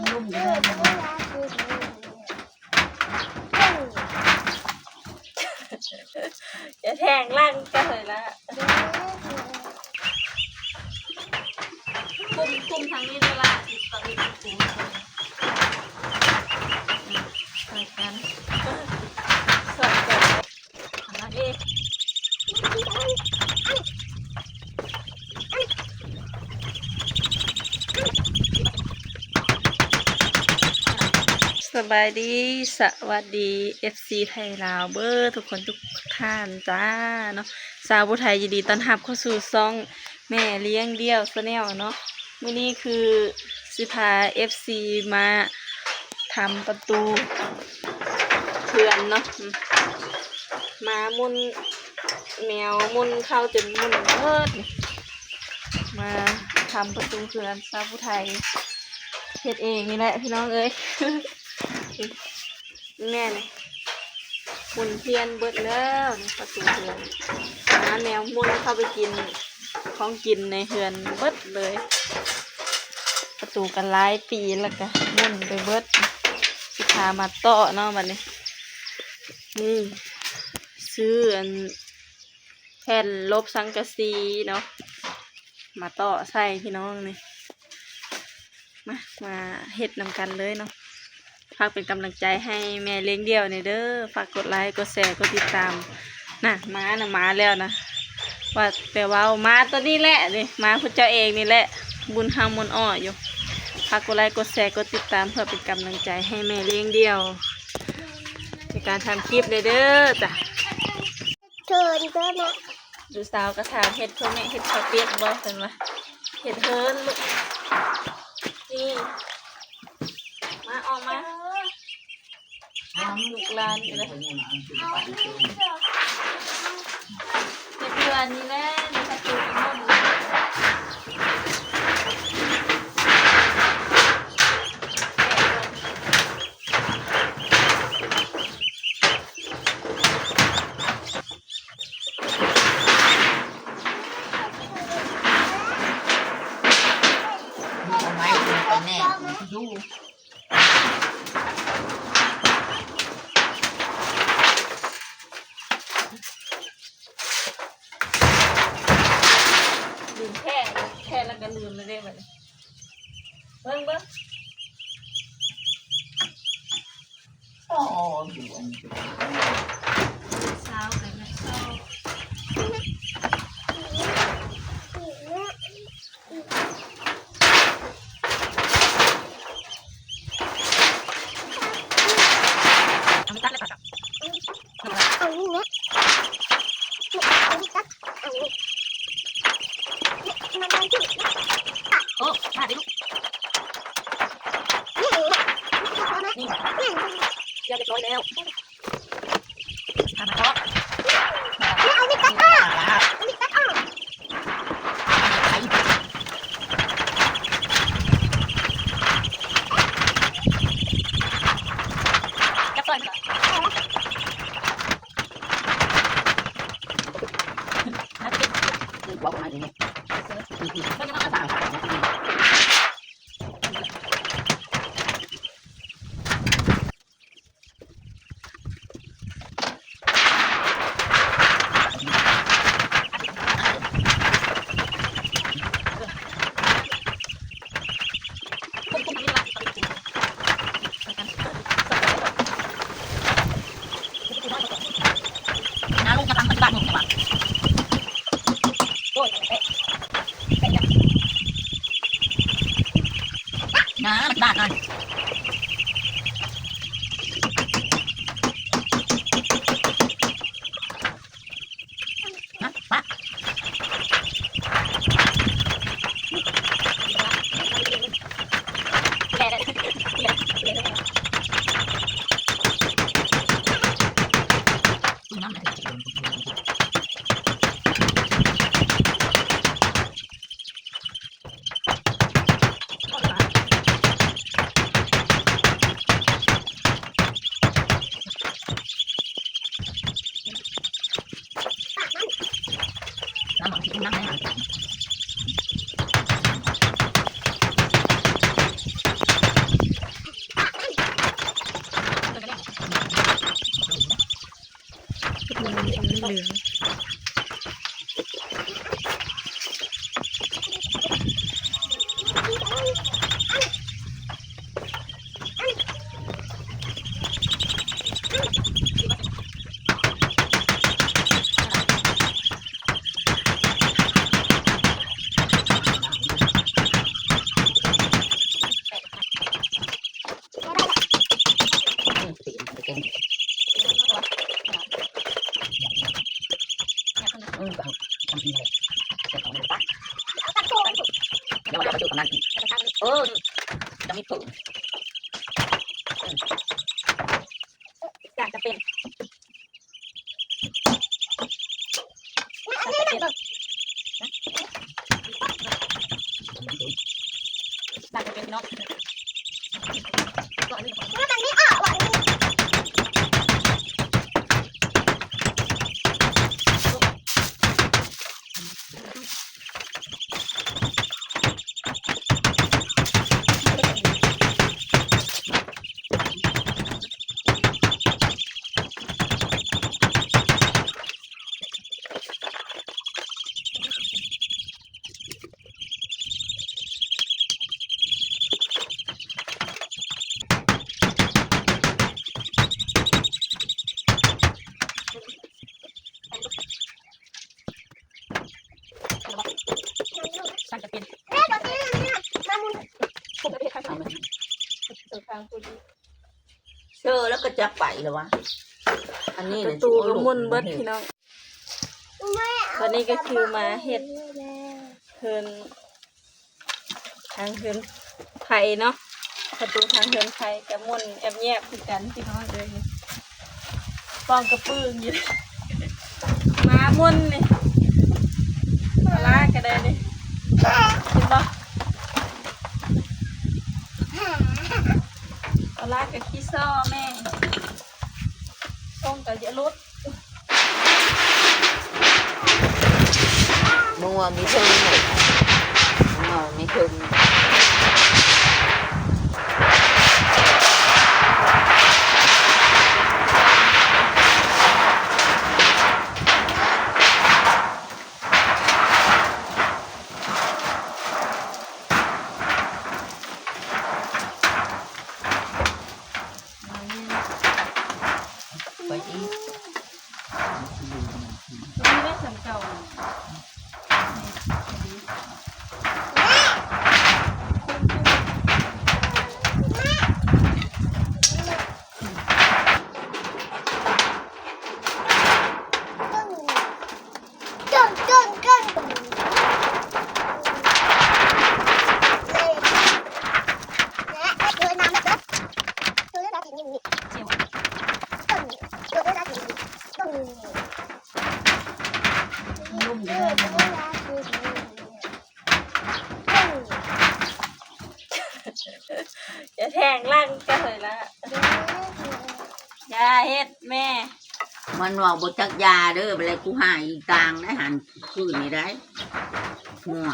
ລຸ້ມຢູ່ເດີ ຢ່າແທງຫຼັງກັນເລີຍລະ. ຄຸມ ຄຸມທາງນີ້ເດີລະ ຕອນນີ້ຄຸມ ຊ່ອຍກັນ ຊ່ອຍກັນ ສະບາຍດີ ສະຫວັດດີ ເອັຟຊີ ໄທລາວເບີດທຸກຄົນທຸກທ່ານຈ້າເນາະ. ສາວຜູ້ໄທຍິນດີຕ້ອນຮັບເຂົ້າສູ່ຊ່ອງ ແມ່ລ້ຽງດ່ຽວ Channel ເນາະ. ມື້ນີ້ຄືຊິພາເອັຟຊີມາທຳປະຕູເຮືອນເນາະ ມາໝຸ່ນແມວໝຸ່ນເຂົ້າຈົນໝຸ່ນເບີດ. ມາທຳປະຕູເຮືອນ ສາວຜູ້ໄທເຮັດເອງນີ້ແຫຼະພີ່ນ້ອງເອີຍ. ແມ່ນ ໝຸ່ນພຽນເບິດແລ້ວນີ້ ປະຕູເຮືອນ ມາແມວໝຸ່ນເຂົ້າໄປກິນຂອງກິນໃນເຮືອນເບິດເລີຍ. ປະຕູກໍຫຼາຍປີແລ້ວກໍໝຸ່ນໄປເບິດ. ຊິພາມາເຕາະເນາະບັດນີ້. ນີ້ ຊື້ອັນ ແຜ່ນລົບສັງກະສີເນາະ ມາເຕາະໃສ່ພີ່ນ້ອງນີ້. ມາ ມາເຮັດນຳກັນເລີຍເນາະ. ຝາກເປັນກຳລັງໃຈໃຫ້ແມ່ລ້ຽງດ່ຽວແດ່ເດີ. ຝາກກົດໄລ ກົດແຊ ກົດຕິດຕາມ. ນະ ມານະ ມາແລ້ວນະ. ວ່າແຕ່ເວົ້າມາຕົວນີ້ແຫຼະນີ້ ມາຜູ້ເຈົ້າເອງນີ້ແຫຼະ ບຸນຮັງມົນອໍ້ຢູ່. ຝາກກົດໄລ ກົດແຊ ກົດຕິດຕາມ ເພື່ອເປັນກຳລັງໃຈໃຫ້ແມ່ລ້ຽງດ່ຽວໃນການທຳຄລິບແດ່ເດີຈ້າ. ເທີນເດີແມ່. ລູກສາວກໍຖາມເຮັດເພິ່ນແມ່ ເຮັດເຂົ້າປຽກບໍ່ ເພິ່ນວ່າເຮັດເຮີນລູກ. ນີ້ ມາອອກມາ ລູກຫຼານນີ້ແຫຼະ ເຮັດເຮືອນນີ້ແຫຼະ ມີປະຕູກັນໝົດ. ລືມແທ້ ແທ້ແລ້ວກໍລືມແລ້ວເດ້ບັດນີ້. ເບິ່ງ ເບິ່ງ ອໍ ຢູ່ອັນນີ້ ຊາວໄປແມ່ຊາວ. ເອົານີ້ແຫຼະ ເອົານີ້ແຫຼະ ເອົານີ້ກັບ ເອົານີ້ ມາໄດ້ ໂອ້ ມາເດ້ລູກ ນີ້ແຫຼະ ນີ້ແຫຼະ ຮຽບຮ້ອຍແລ້ວ. ເອີ ຈະມີເພີ່ມ ອືມ ການຈະເປັນ ການຈະເປັນ ການຈະເປັນເນາະ. ເຊີແລ້ວກໍຈະໄປແລ້ວວະ ອັນນີ້ ປະຕູກໍໝຸ່ນເບິດພີ່ນ້ອງ. ບັດນີ້ກໍຄືມາເຮັດເຮືອນ ທາງເຮືອນໄຜ່ເນາະ ປະຕູທາງເຮືອນໄຜ່ກໍໝຸ່ນແອບແຍບຄືກັນພີ່ນ້ອງເອີຍ. ປອງກະປຶ້ງຢູ່ ໝາໝຸ່ນນີ້ ປາຫຼ້າກໍໄດ້ນີ້ ເຫັນບໍ່ ປາຫຼ້າກໍຂີ້ສໍ້ແມ່ ສົ່ງກໍຢ່າຫຼຸດ. ມຶງວ່າມີເທິງ ມຶງວ່າມີເທິງ. ໄປອີກ ນີ້ແຫຼະ ສຳເກົ່າ. ຢ່າແທງຫຼັງກັນເລີຍລະ ຢ່າເຮັດແມ່. ມັນເວົ້າບໍ່ຈັກຢ່າເດີ ບັດແລ້ວກູຫາອີກຕ່າງໄດ້ຫັ້ນ ຄືນນີ້ໄດ້ ຫົວ.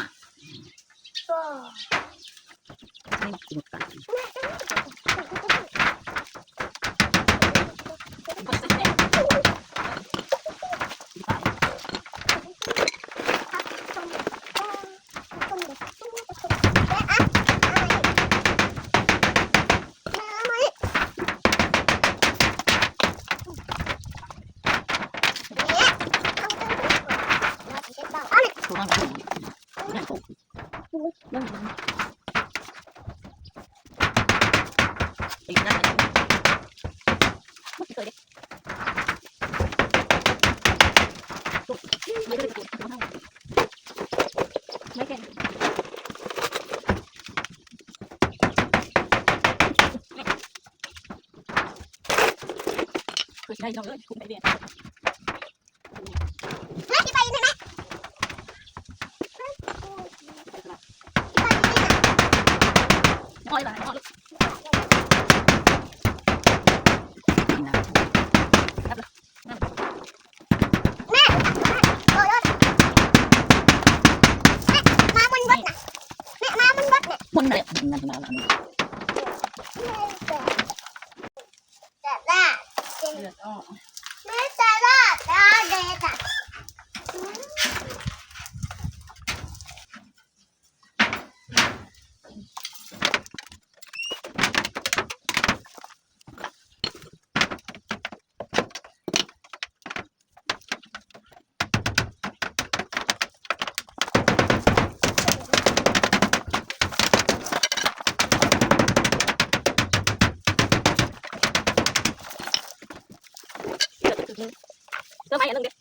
ເພີ່ມໄມ້ອັນໜຶ່ງເດ້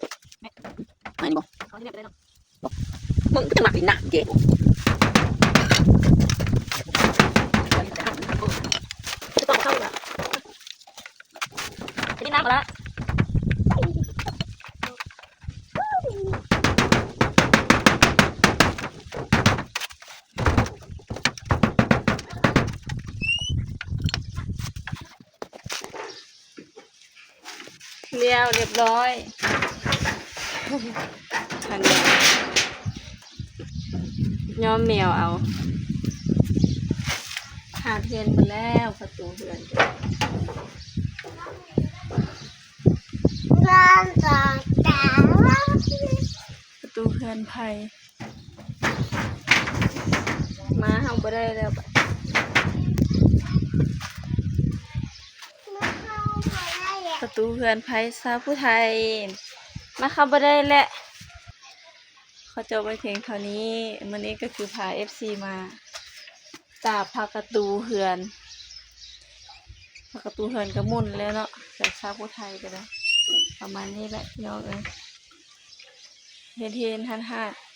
ໄມ້ນີ້ບໍ່ ເອົາທີ່ແມ່ໄປໄດ້ເນາະ. ມຶງຄືຈະມັກຫຼິ້ນນ້ຳເດ້. ແລ້ວຮຽບຮ້ອຍ ອັນນີ້ຍ້ອມແມວເອົາ ຫາດເຮືອນໝົດແລ້ວ ປະຕູເຮືອນ ປະຕູເຮືອນໃຜ ມາເຮົາບໍ່ໄດ້ແລ້ວບາດ ປະຕູເຮືອນໃຜສາວຜູ້ໄທ ມາເຂົ້າບໍ່ໄດ້ແຫຼະ. ຂໍຈົບໄວ້ພຽງເທົ່ານີ້. ມື້ນີ້ກໍຄືພາເອັຟຊີມາຕາບພາກະຕູເຮືອນ ພາກະຕູເຮືອນກໍໝຸ່ນແລ້ວເນາະ ແບບຊາວຜູ້ໄທກໍໄດ້ ປະມານນີ້ແຫຼະພີ່ນ້ອງເອີຍ ເຫັນໆ ຫາດໆ.